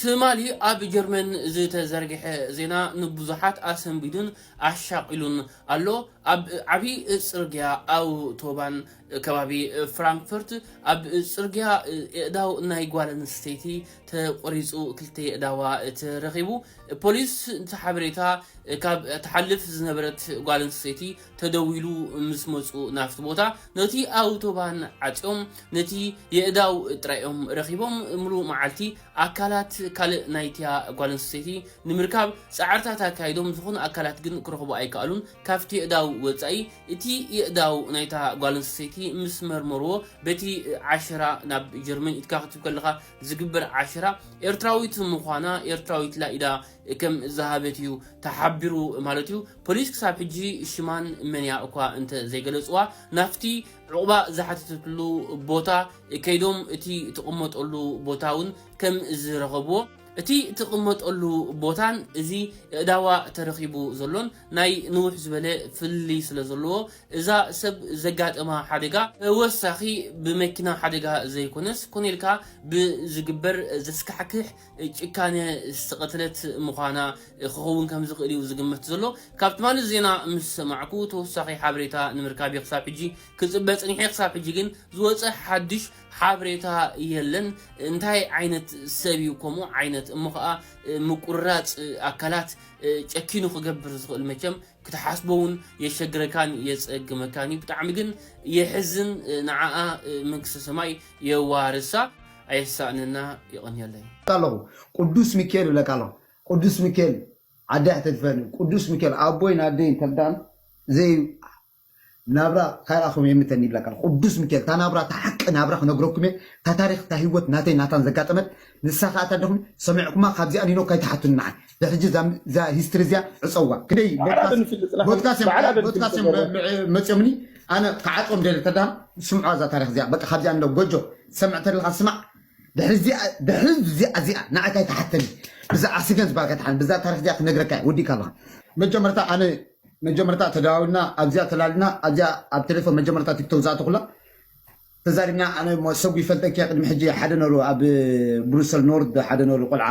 ትማሊ ኣብ ጀርመን ዝተዘርግሐ ዜና ንብዙሓት ኣሰንቢዱን ኣሻቒሉን ኣሎ። ኣብ ዓብዪ ጽርግያ ኣውቶባን ከባቢ ፍራንክፈርት ኣብ ጽርግያ የእዳው ናይ ጓል ኣንስተይቲ ተቖሪጹ ክልተ የእዳዋ ተረኺቡ። ፖሊስ እቲ ሓበሬታ ካብ ትሓልፍ ዝነበረት ጓል ኣንስተይቲ ተደዊሉ ምስ መጹ ናብቲ ቦታ ነቲ ኣውቶባን ዓጽዮም ነቲ የእዳው ጥራዮም ረኺቦም። ምሉእ መዓልቲ ኣካላት ካልእ ናይቲያ ጓል ኣንስተይቲ ንምርካብ ጻዕርታት ኣካይዶም ዝኾኑ ኣካላት ግን ክረኽቡ ኣይከኣሉን። ካብቲ የእዳው ወጻኢ እቲ የእዳው ናይታ ጓል ኣንስተይቲ ምስ መርመርዎ በቲ ዓሸራ ናብ ጀርመን ኢትካ ክትብ ከለኻ ዝግበር ዓሸራ ኤርትራዊት ምዃና ኤርትራዊት ላኢዳ ከም ዝሃበት እዩ ተሓቢሩ ማለት እዩ። ፖሊስ ክሳብ ሕጂ ሽማን መንያ እኳ እንተ ዘይገለጽዋ ናፍቲ ዕቑባ ዝሓተተትሉ ቦታ ከይዶም እቲ ትቕመጠሉ ቦታ እውን ከም ዝረኸብዎ እቲ ትቕመጠሉ ቦታን እዚ እዳዋ ተረኺቡ ዘሎን ናይ ንውሕ ዝበለ ፍልልይ ስለ ዘለዎ እዛ ሰብ ዘጋጠማ ሓደጋ ተወሳኺ ብመኪና ሓደጋ ዘይኮነስ ኮነ ኢልካ ብዝግበር ዘስካሕክሕ ጭካነ ዝተቐትለት ምዃና ክኸውን ከም ዝኽእል እዩ ዝግመት ዘሎ። ካብ ትማሊ ዜና ምስ ሰማዕኩ ተወሳኺ ሓበሬታ ንምርካብ እየ ክሳብ ሕጂ ክጽበ ጽኒሐ። ክሳብ ሕጂ ግን ዝወጸ ሓድሽ ሓበሬታ የለን። እንታይ ዓይነት ሰብ እዩ ከምኡ ዓይነት እሞ ኸኣ ምቁርራጽ ኣካላት ጨኪኑ ክገብር ዝኽእል መቸም ክትሓስቦ እውን የሸግረካን የጸግመካን እዩ። ብጣዕሚ ግን የሕዝን። ንዓኣ መንግስተ ሰማይ የዋርሳ። ኣየሳእነና። የቐንየለይ። ኣለኹ ቅዱስ ሚካኤል ይብለካ ኣለኹ። ቅዱስ ሚካኤል ዓዲ ኣሕተልፈኒ። ቅዱስ ሚካኤል ኣቦይን ኣደይን ተዳን ዘይ ናብራ ካይራኹም የምተን ይብለካ ኣለኹ። ቅዱስ ሚካኤል እታ ናብራ እታ ሓቂ ናብራ ክነግረኩም እየ። እታ ታሪኽ እታ ህይወት ናተይ ናታን ዘጋጠመት ንሳ ከዓ እታ ደኹም ሰሚዕኩማ ካብዚኣ ኒኖ ካይትሓቱኒ ንዓይ። ድሕጂ እዛ ሂስትሪ እዚያ ዕፀዋ። ክንደይ ቦድካስት እዮም መፅዮምኒ ኣነ ክዓፅዎም ደለ ተዳን ስምዖ እዛ ታሪኽ እዚኣ በቃ ካብዚኣ ንለው ጎጆ ሰምዕ ተለካ ስማዕ ድሕሪ እዚኣ እዚኣ ንዓይ ካይትሓተኒ ብዛ ዓስገን ዝበልካ ይትሓን ብዛ ታሪኽ እዚኣ ክነግረካ እየ ወዲእካ ኣለኻ መጀመርታ ኣነ መጀመርታ ተደዋውልና ኣብዚኣ ተላልና ኣብዚኣ ኣብ ቴሌፎን መጀመርታ ቲክቶክ ዝኣተኹላ ተዛሪብና ኣነ ሰጉ ይፈልጠኪ ቅድሚ ሕጂ ሓደ ነሩ ኣብ ብሩሰል ኖርድ ሓደ ነሩ ቆልዓ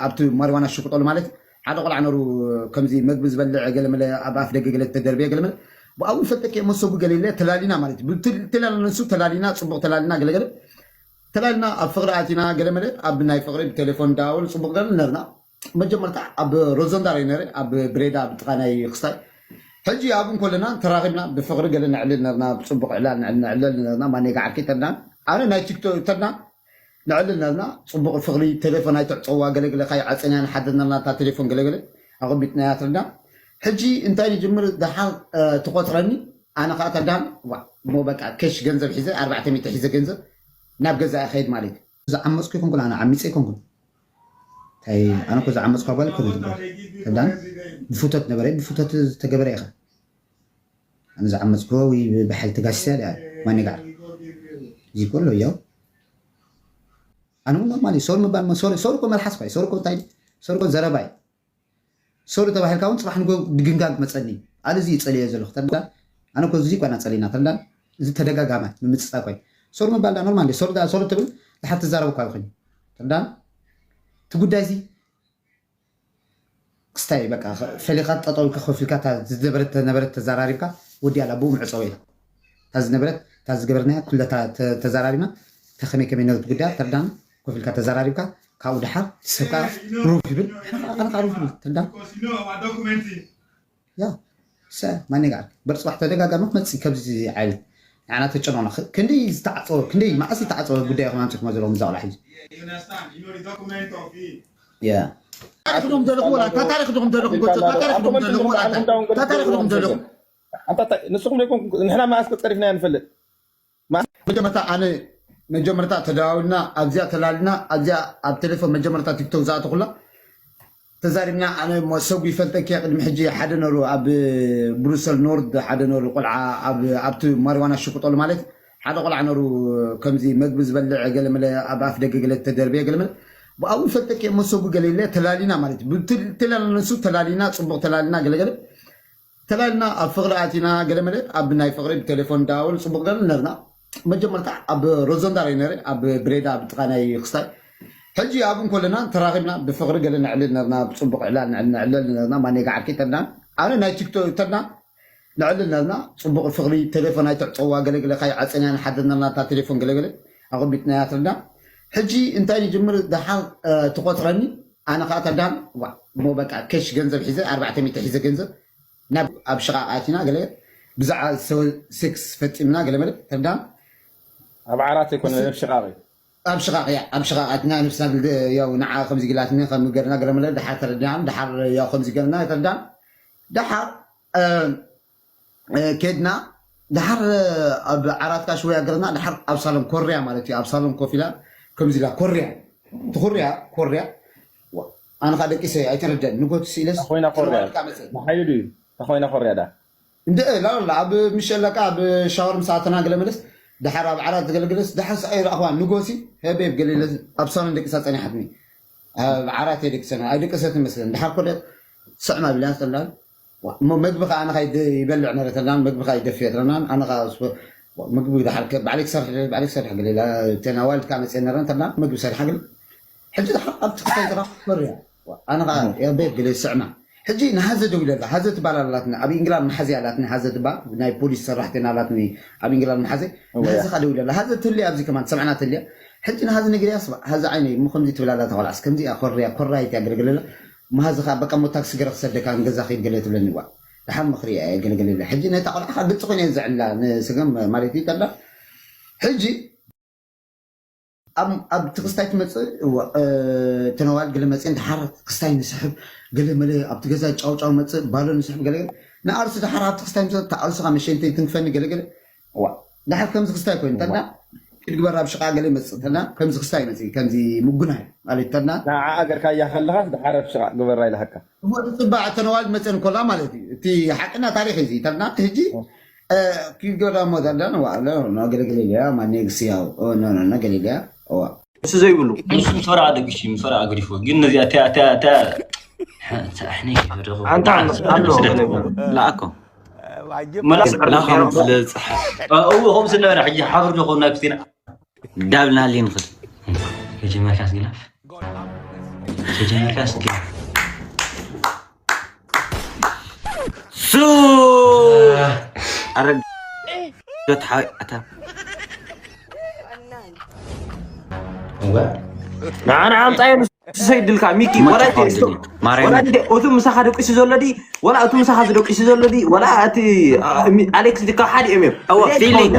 ኣብቲ ማሪዋና ሽቁጠሉ ማለት ሓደ ቆልዓ ነሩ ከምዚ መግቢ ዝበልዕ ገለመለ ኣብ ኣፍ ደገ ገለ ተደርበየ ገለመለ ብኣቡ ይፈልጠኪ መሰጉ ገለ ኢለ ተላሊና ማለት እዩ። ብትል- ተላልና ንሱ ተላሊና ፅቡቅ ተላሊና ገለገለ ተላልና ኣብ ፍቕሪ ኣቲና ገለመለ ኣብ ናይ ፍቕሪ ብቴሌፎን ዳውል ፅቡቕ ገለ ነርና መጀመርታ ኣብ ሮዘንዳር እዩ ነረ ኣብ ብሬዳ ኣብ ጥቓ ናይ ክስታይ ሕጂ ኣብኡ እንኮለና ተራኺብና ብፍቕሪ ገለ ነዕልል ነርና ብፅቡቕ ዕላል ነዕልል ነርና ማኔጋ ዓርኪ ተድና ኣነ ናይ ቲክቶክ ተድና ነዕልል ነርና ፅቡቕ ፍቕሪ ቴሌፎን ኣይትዕፀዋ ገለገለ ካይ ዓፀንያ ንሓድር ነርና እታ ቴሌፎን ገለገለ ኣቐሚጥናያ ተድና ሕጂ እንታይ ንጅምር ደሓር ትቆፅረኒ ኣነ ከዓ ተዳን እሞ በቃ ኬሽ ገንዘብ ሒዘ ኣርባዕተ ሚእቲ ሒዘ ገንዘብ ናብ ገዛ ይኸይድ ማለት እዩ። ዝዓመፅኩ ይኮንኩን ኣነ ዓሚፀ ይኮንኩን ታይ ኣነ ኮ ዝዓመፅኳ ጓል ኮነ ትበሃል ተዳን ብፍቶት ነበረ ብፍቶት ዝተገበረ ኢኻ ኣነ ዝዓመፅኩ ወይ ብሓይል ተጋሲሰ ያ ማን ጋር እዚ ኮሎ ያው ኣነ እውን ኖርማል ሶር ምባል ሶር ሶር ኮ መልሓስ ኳይ ሶር ኮ እንታይ ሶር ኮ ዘረባይ ሶሪ ተባሂልካ እውን ፅባሕ ንጎ ድግምጋም ክመፀኒ ኣነ እዚ ይፀልዮ ዘለኹ ተዳ ኣነ ኮ እዚ ኳና ፀሊና ተዳ እዚ ተደጋጋመ ምምፅፃ ኮይ ሶሪ ምባል ዳ ኖርማል ሶሪ ዳ ሶሪ ትብል ድሓር ትዛረብ እኳ ይኹን ተዳ እቲ ጉዳይ እዚ ክስታይ በቃ ፈሊኻ ጠጠው ኢልካ ኮፍ ኢልካ ዝነበረት ተነበረት ተዘራሪብካ ወዲያ ላብኡ ምዕፀው ኢላ እታ ዝነበረት እታ ዝገበርናያ ኩለታ ተዘራሪብና እታ ከመይ ከመይ ነበረት ጉዳያ ተርዳና ኮፍ ኢልካ ተዘራሪብካ ካብኡ ደሓር ሰብካ ሩፍ ይብል ንሕና ከዓ ሩፍ ይብል ተርዳና ያ ሰ ማን ጋር በርፅባሕ ተደጋጋሚ ክመፅእ ከብዚ ዓይነት ንዓና ተጨኖና ክንደይ ዝተዓፀወ ክንደይ መዓስ ዝተዓፀወ ጉዳይ ኢኹም ኣምፅኹም ዘለኹም ዛቕላ ሕዚ ታሪክ ዶም ዘለኹ ወላ ታሪክ ዶም ዘለኹ ጎጆ ታሪክ ዶም ዘለኹ ወላ ታሪክ ዶም ዘለኹ ንስኹም ዘይኮንኩም ንሕና መዓስ ቀሪፍና ንፈልጥ መጀመርታ ኣነ መጀመርታ ተደዋውልና ኣብዚኣ ተላልና ኣብዚኣ ኣብ ቴሌፎን መጀመርታ ቲክቶክ ዝኣተኹላ ተዛሪብና ኣነ ሰጉ ይፈልጠኪ ቅድሚ ሕጂ ሓደ ነሩ ኣብ ብሩሰል ኖርድ ሓደ ነሩ ቆልዓ ኣብቲ ማሪዋና ሽቁጠሉ ማለት ሓደ ቆልዓ ነሩ ከምዚ መግቢ ዝበልዕ ገለመለ ኣብ ኣፍ ደገ ገለ ተደርበየ ገለመለ ብኣቡ ይፈልጠኪ እሞ ሰጉ ገለ ኢለ ተላሊና ማለት እዩ ተላልና ንሱ ተላሊና ፅቡቅ ተላሊና ገለገለ ተላልና ኣብ ፍቕሪ ኣቲና ገለ መለ ኣብ ናይ ፍቕሪ ብቴሌፎን ዳውል ጽቡቕ ገለ ነርና መጀመርታ ኣብ ሮዞንዳር እዩ ነረ ኣብ ብሬዳ ኣብ ጥቓ ናይ ክስታይ ሕጂ ኣብ እንኮለና ተራኺብና ብፍቕሪ ገለ ነዕልል ነርና፣ ብጽቡቕ ዕላል ነዕልል ነርና። ማኔጋ ዓርኪ ተድና፣ ኣነ ናይ ቲክቶክ ተድና ነዕልል ነርና። ጽቡቕ ፍቕሪ፣ ቴሌፎን ኣይተዕጸዋ፣ ገለገለ ካይ ዓጸንያ ንሓድር ነርና፣ እታ ቴሌፎን ገለገለ ኣቐሚጥናያ ተድና። ሕጂ እንታይ ንጅምር ደሓር ትቆጽረኒ። ኣነ ከዓ ተዳን እሞ በቃ ኬሽ ገንዘብ ሒዘ ኣርባዕተ ሚእቲ ሒዘ ገንዘብ ናብ ኣብ ሽቓቕ ኣቲና ገለ ብዛዕባ ሴክስ ፈጺምና ገለ መለ ተዳን። ኣብ ዓራት ኣይኮነ ኣብ ሽቓቕ እዩ። ኣብ ሽቓቕ እያ ኣብ ሽቓቕ ኣቲና ንብስና ያው ንዓ ከምዚ ግላትኒ ከም ገርና ገለ መለ ድሓር ተረዲና ድሓር ያው ከምዚ ገርና ተዳን ድሓር ከድና ድሓር ኣብ ዓራት ካሽ ወይ ኣገርና ድሓር ኣብ ሳሎን ኮርያ ማለት እዩ። ኣብ ሳሎን ኮፍ ኢላ ከምዚ ኢላ ኮርያ ትኹርያ ኮርያ ኣነ ካ ደቂሰ ኣይተረደን ንጎት ሲለስ ኮይና ኮርያ ንሓይሉ ድዩ ተኮይና ኮርያ ዳ እንደ ላላ ኣብ ምሸለቃ ኣብ ሻወር ምሳተና ገለ መለስ ድሓር ኣብ ዓራት ዝገለገለስ ድሓር ሰዓይ ረኣኽዋ ንጎሲ ህቤብ ገለ ኣብ ሳሎን ደቂሳ ጸኒሓትኒ ኣብ ዓራት የደቅሰና ኣይደቀሰት መስለን ድሓር ኮርያ ስዕማ ቢላ ተላል እሞ መግቢ ከዓ ኣነ ይበልዕ ነረ ተላን መግቢ ከዓ ይደፍየ ተላን ኣነ መግቢ ድሓር ባዕለይ ክሰርሕ ባዕለይ ክሰርሕ ገለ ተናዋልድ ከዓ መፅየ ነረን ተላ መግቢ ሰርሓ ገለ ሕጂ ድሓር ኣብ ትክታይ ተራ ኮርያ ኣነ ከዓ ቤት ገለ ስዕማ ሕጂ ንሃዘ ደው ኢለላ ሃዘ ትባል ኣላትኒ ኣብ ኢንግላንድ መሓዚ ኣላትኒ ሃዘ ትባል ናይ ፖሊስ ሰራሕተና ኣላትኒ ኣብ ኢንግላንድ መሓዘ ንሃዘ ከዓ ደው ኢለላ ሃዘ ትህልያ ኣብዚ ከማን ሰምዕና ትህልያ ሕጂ ንሃዘ ነግርያ ስባ ሃዘ ዓይነይ እሞ ከምዚ ትብል ኣላ ተቆልዓስ ከምዚ እያ ኮርያ ኮራይት እያ ገለገለላ መሃዚ ከዓ በቃ ሞ ታክሲ ገረ ክሰደካ ንገዛ ከይድ ገለ ትብለኒ ዋ ድሓር ምኽሪ እያ ገለገለላ ሕጂ ነታ ቆልዓ ከዓ ግልፂ ኮይነ እየ ዘዕላ ንስገም ማለት እዩ ተላ ሕጂ ኣብ ትክስታይ ትመፅእ ተነዋል ገለ መፅእን ድሓር ክስታይ ንስሕብ ገለ መለ ኣብቲ ገዛ ጫውጫው መፅእ ባሎ ንስሕብ ገለ ንኣርሲ ድሓር ኣብቲ ክስታይ ምፅእ ተኣልስኻ መሸንተይ ትንክፈኒ ገለገለ እዋ ድሓር ከምዚ ክስታይ ኮይኑ እንተና ክትግበር ኣብ ሽቃ ገለ ይመፅእ እንተና ከምዚ ክስታይ ይመፅእ ከምዚ ምጉናይ ማለት እንተና ንዓኣ ገርካያ ከለኻስ ድሓር ኣብ ሽቃ ግበራ ኢልሃካ እሞ ትፅባዕ ተነዋል መፅእን ኮላ ማለት እዩ እቲ ሓቅና ታሪክ እዚ እንተና ሕጂ ኪንጎ ዳሞ ዳዳን ዋዕለ ኖ ገለገለልያ ማኔ ግስያው ኖ ኖ ኖ ገለልያ ዋ እሱ ዘይብሉ እሱ ምፈራ ደቅሽ ምፈራ ኣግሪፎ ግን ነዚኣ ቲያ ቲያ ቲያ ኣንታ ኣሎ ላኣኮ መላስ ላኸም ስለዝፀሓ እዎ ከምኡ ዝነበረ ሕጂ ሓብር ዶ ከውና ክስቲና ዳብልና ሊንክድ ከጀመርካስ ግላፍ ከጀመርካስ ግላፍ ሱ ኣረግ ዶት ሓዊ ኣታ ንዓና ኣምፃዮ ንሱ ሰይድልካ ሚኪ ወላ እቲ ምሳኻ ደቂሱ ዘሎ ዲ ወላ እቲ ምሳኻ ዝደቂሱ ዘሎ ዲ ወላ እቲ ኣሌክስ ድካ ሓደ እዮም እዮም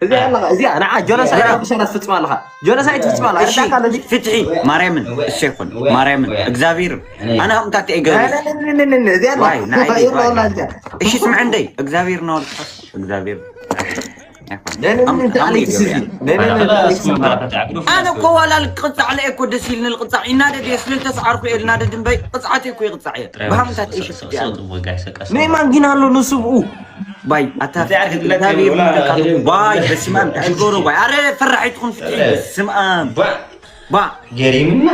እዚኣ ኣለኻ እዚኣ ንዓ ጆነሳይድ ኣቢሻ ትፍፅም ኣለኻ ጆነሳይድ ትፍፅም ኣለኻ ርዳካ ኣለዚ ፍትሒ ማርያምን እሱ ይኹን ማርያምን እግዚኣብሔር ኣነ ከምታት እየ ገበ እዚኣ ኣለኻ እሺ ስምዐ እንደይ እግዚኣብሔር ነው እግዚኣብሔር ኣነ እኮ ዋላ ልቅፃዕ ለየ እኮ ደስ ኢልኒ ልቅፃዕ ይናደድ እየ ስለልተስዓርኩ እየ ልናደድ እምበይ ቅፅዓት እኮ ይቅፃዕ እየ ብሃምታት እየ ሽፍት እያ ነይ ማንጊና ኣሎ ንስብኡ ባይ ኣታ እግዚኣብሔር ባይ በስማም እንታይ ገሮ ባይ ኣረ ፈራሕ ይትኹን ፍትሒ በስማም ባ ገሪምና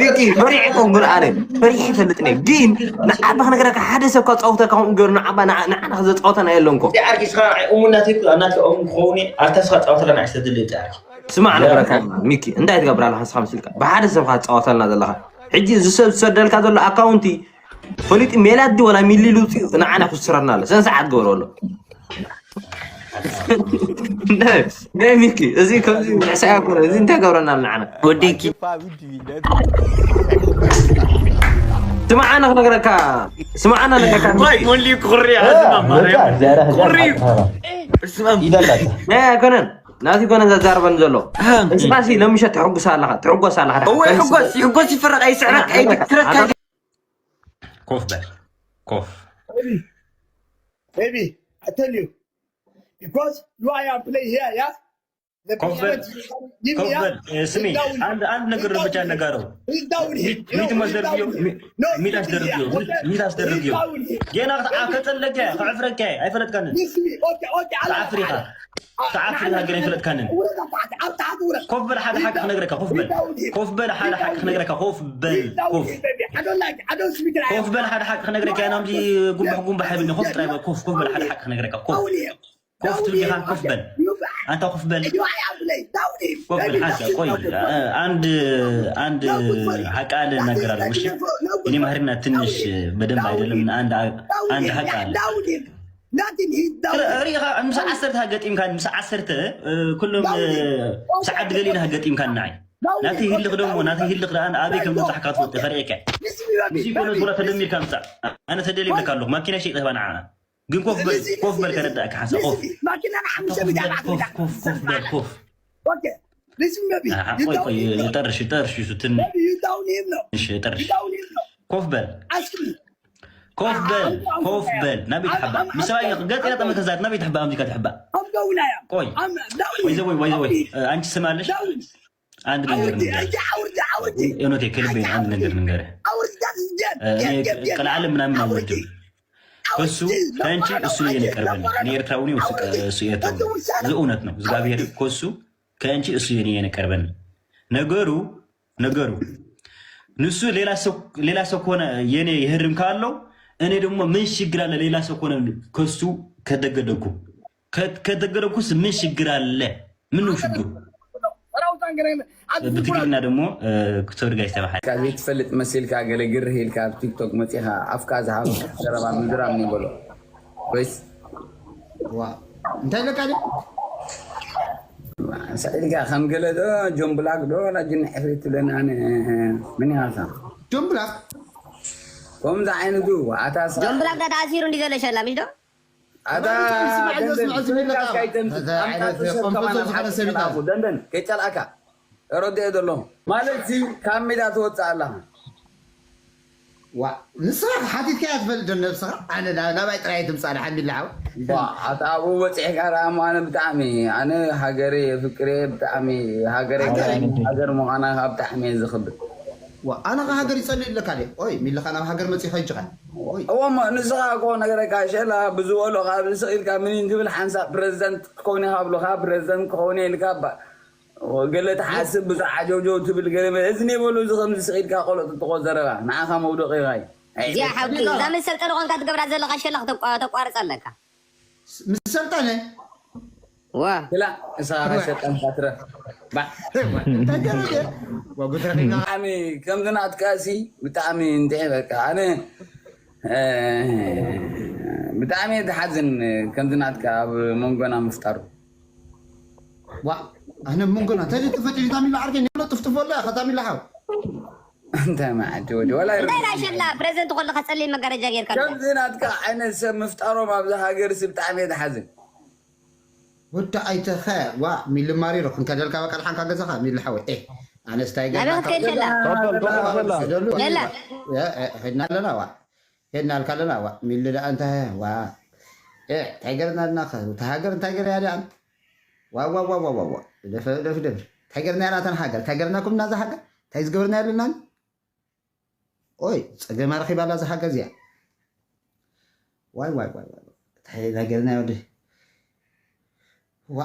ቢቂ ፈሪሐ ኮን ግን ኣነ ፈሪሐ ይፈልጥ ነይ ግን ንዓባ ክነገረካ ሓደ ሰብ ካብ ፃውተካ ከምኡ ገሩ ንዓባ ንዓና ዘፃወተና የለን ኮ ዓርኪ ስኻ እሙናት እናትኦም ክኸውን ኣታ ስኻ ፃወተላ ንዓይ ሰድል ይብቲ ዓርኪ ስማዕ ነገረካ ሚኪ እንታይ ትገብር ኣለካ ንስኻ ምስልካ ብሓደ ሰብ ካ ትፃወተልና ዘለካ ሕጂ እዚ ሰብ ዝሰደልካ ዘሎ ኣካውንቲ ፈሊጡ ሜላት ድዩ ወላ ሚሊሉ ውፅኡ ንዓና ክስረና ኣሎ ሰንሰዓት ገበረሉ ናይ ሚኪ እዚ ከምዚ ምሕሳይ ኣይኮነ እዚ እንታይ ገብረና ንዓና ወዲኪ ስምዓና ክነግረካ ስምዓና ነገርካ ወሊ ኩርያ ኩርዩ ናይ ኣይኮነን ናቲ ኮነ ዘዛርበን ዘሎ እስኻሲ ለምሸት ትሕጉስ ኣለኻ ትሕጎስ ኣለኻ እወ ይሕጎስ ይሕጎስ ይፈረቕ ኣይስዕረካ ኣይድክረካ ኮፍ በል ኮፍ Baby, I tell you, because you are a play here, yeah? ኮፍ በል ኮፍ በል ስሚ አንድ አንድ ነገር ብቻ ነገረው ሚት መስደርግዮ ሚት አስደርግዮ ሚት አስደርግዮ ገና ከጸለከ ከዕፍረከ አይፈለጥከን ከዓፍሪኻ ተዓፍሪ ሃገር ኣይፈለጥካንን ኮፍ በል ሓደ ሓቂ ክነግረካ ኮፍ በል ኮፍ በል ሓደ ሓቂ ክነግረካ ኮፍ በል ኮፍ ኮፍ በል ሓደ ሓቂ ክነግረካ ኢና ምዚ ጉንባሕ ጉንባሕ ይብልኒ ኮፍ ጥራይ በል ኮፍ ኮፍ በል ሓደ ሓቂ ክነግረካ ኮፍ ኮፍ ትብል ኢኻ ኮፍ በል አንተ ኮፍ በል። ኮፍ በል ሐንሳ ቆይ። አንድ አንድ ሀቅ አለ ነገር አለ። እሺ እኔ ማህሪና ትንሽ በደንብ አይደለም። አንድ አንድ ሀቅ አለ። ሪኻ ምስ ዓሰርተ ገጢምካ ምስ ዓሰርተ ኩሎም ምስ ዓዲ ገሊና ገጢምካ ንዓይ ናተይ ህልኽ ደሞ ናተይ ህልኽ ደኣ ኣበይ ከም ዝበጻሕካ ትፈልጥ ከርእየካ። ምስ ኢኮኖ ዙራ ተደሚርካ ምጻእ። ኣነ ተደልየ ይብለካ ኣለኹ። ማኪና ሸይጠ ህባ ንዓኣ። ግን ኮፍ በል ኮፍ በል ከረዳእካ ሓንሳእ ኮፍ። ማኪና ንሓሙሽተ ሚእቲ ኣርባዕተ ኮፍ ኮፍ ኮፍ በል ኮፍ። ኦኬ። Listen baby. ኣሓ፣ ቆይ ቆይ ይጠርሽ ይጠርሽ እሱ ትንሽ ይዳውን ይብሎ። እሺ ይጠርሽ። ይዳውን ይብሎ። ኮፍ በል። ኣስኪ ኮፍ በል ኮፍ በል ናበይ ትሕባእ? ምሳይ ገጽ ኢላ ጠመተ ዛት ናበይ ትሕባእ? ኣምዚካ ትሕባእ። ኣምደውላያ ቆይ። By the way, by the way, አንቺ ስማለሽ አንድ ነገር ንገር። እውነቴ ከልቤ ነው። አንድ ነገር ንገር። እኔ ቀልዓለም ምናምን አልወድም። ከሱ ከአንቺ እሱ ነው የኔ ቅርብ ነው። እኔ ኤርትራዊ ነኝ፣ እሱ እሱ ኤርትራዊ ነው። እዚ እውነት ነው። እግዚአብሔር ከሱ ከአንቺ እሱ የኔ የኔ ቅርብ ነው። ነገሩ ነገሩ ንሱ ሌላ ሰው ሌላ ሰው ከሆነ የኔ ይህርም ካለው እኔ ደግሞ ምን ችግር አለ? ሌላ ሰው ከሆነ ከሱ ከደገደኩ ከደገደኩስ ምን ችግር አለ? ምን ነው ችግሩ? ብትግርኛ ደግሞ ክተብርጋ ይስተባሃል። ካብ ዘይትፈልጥ መሲልካ ገለ ግርህ ኢልካ ኣብ ቲክቶክ መጺኻ ኣፍካ ዝሃብ ዘረባ ምዝራብ ነው በሎ። ወይስ ዋ እንታይ ለካ ደ ሰዒድካ ከም ገለ ዶ ጆን ብላክ ዶ ዋላ ጅን ዕፍሪት ትብለና ኣነ ምን ያሳ ጆን ብላክ ከምዚ ዓይነቱ ኣታ ጆን ብላክ ዳ ተኣሲሩ እንዲ ዘሎ ሸላ ምሽ ዶ ኣታ ደንደን ከይጨልኣካ ረድኤ ዘሎ ማለት ሲ ካብ ሜዳ ትወፅእ ኣለኻ። ዋ ንስኻ ሓቲትካያ ትፈልጥ ዶ ነብስኻ? ኣነ ናባይ ጥራይ ትምፃእ ሓሚላ ሓው። ኣታ ኣብኡ በፂሕካ ደኣ እሞ ኣነ ብጣዕሚ ኣነ ሃገረ የፍቅረ ብጣዕሚ ሃገረ ሃገር ምዃና ካብ ብጣዕሚ እየ ዝኽብር። ዋ ኣነ ሃገር ይጸልእ ኣለካ ደ ኦይ ሚልኻ ናብ ሃገር መጺኻ ይጅኻ። እወ እሞ ንስኻ እኮ ነገረካ ሸላ ብዝበሎ ካብ ስቕ ኢልካ ምን ትብል ሓንሳብ ፕረዚደንት ክኸውን ኢኻ ብሉኻ ፕረዚደንት ክኸውን ኢልካ ባ ገለ ትሓስብ ብዙሕ ዓጀውጀው ትብል ገለ እዚ ኔበሉ እዚ ከምዚ ስቕ ኢልካ ቆልዑ ትጥቆ ዘረባ ንዓኻ መውደቕ ኢኻ። እዚኣ ሓቂ እዛ ምስ ሰልጠነ ኾንካ ትገብራ ዘለኻ ሸላ ተቋርጽ ኣለካ። ምስ ሰልጠነ ዋ ክላ እሳ ሰልጠን ካትረ ባ እንታይ ገረደ ወጉትረፊና ብጣዕሚ ከምዚ ናትካ ሲ ብጣዕሚ እንድዒ በቃ ኣነ ብጣዕሚ እየ ዝሓዝን ከምዚ ናትካ ኣብ መንጎና ምፍጣሩ። ዋ ኣነ መንጎና እንታይ ተፈጢሩ ታሚላ ዓርከይ ንብሎ ጥፍጥፎ ኣሎ ኢኻ ታሚላ ሓው እንታይ መዓዲ ወዲ ወላ እንታይ ዳሸላ ፕሬዘንት ከለካ ጸሊም መጋረጃ ጌርካ ከምዚ ናትካ ዓይነት ሰብ ምፍጣሮም ኣብዚ ሃገር ሲ ብጣዕሚ እየ ዝሓዝን። ወዲ ኣይተኸ ዋ ሚሊ ማሪሮ ክንከደልካ በቃ ድሓንካ ገዛኻ ሚሊ ሓወይ ኤ ኣነስታይ ገዛ ናበይ ክትከይድ ሸላ? ሸላ ሄድና ኣለና ዋ ሄድና ኣልካ ኣለና ዋ ሚሊ ደኣ እንታይ ዋ ኤ እንታይ ገርና ኣለና ተሃገር እንታይ ገር ያደ ዋ ዋ ዋ ዋ ዋ ደፍ ደፍ ደፍ እንታይ ገርና ያላተን ሃገር እንታይ ገርናኩም እናዛ ሃገር እንታይ ዝገብርና ኣለና ኦይ ጸገማ ረኺባ ኣላ እዛ ሃገር እዚኣ። ዋይ ዋይ ዋይ ዋይ እንታይ ነገር ናይ ወዲ ዋ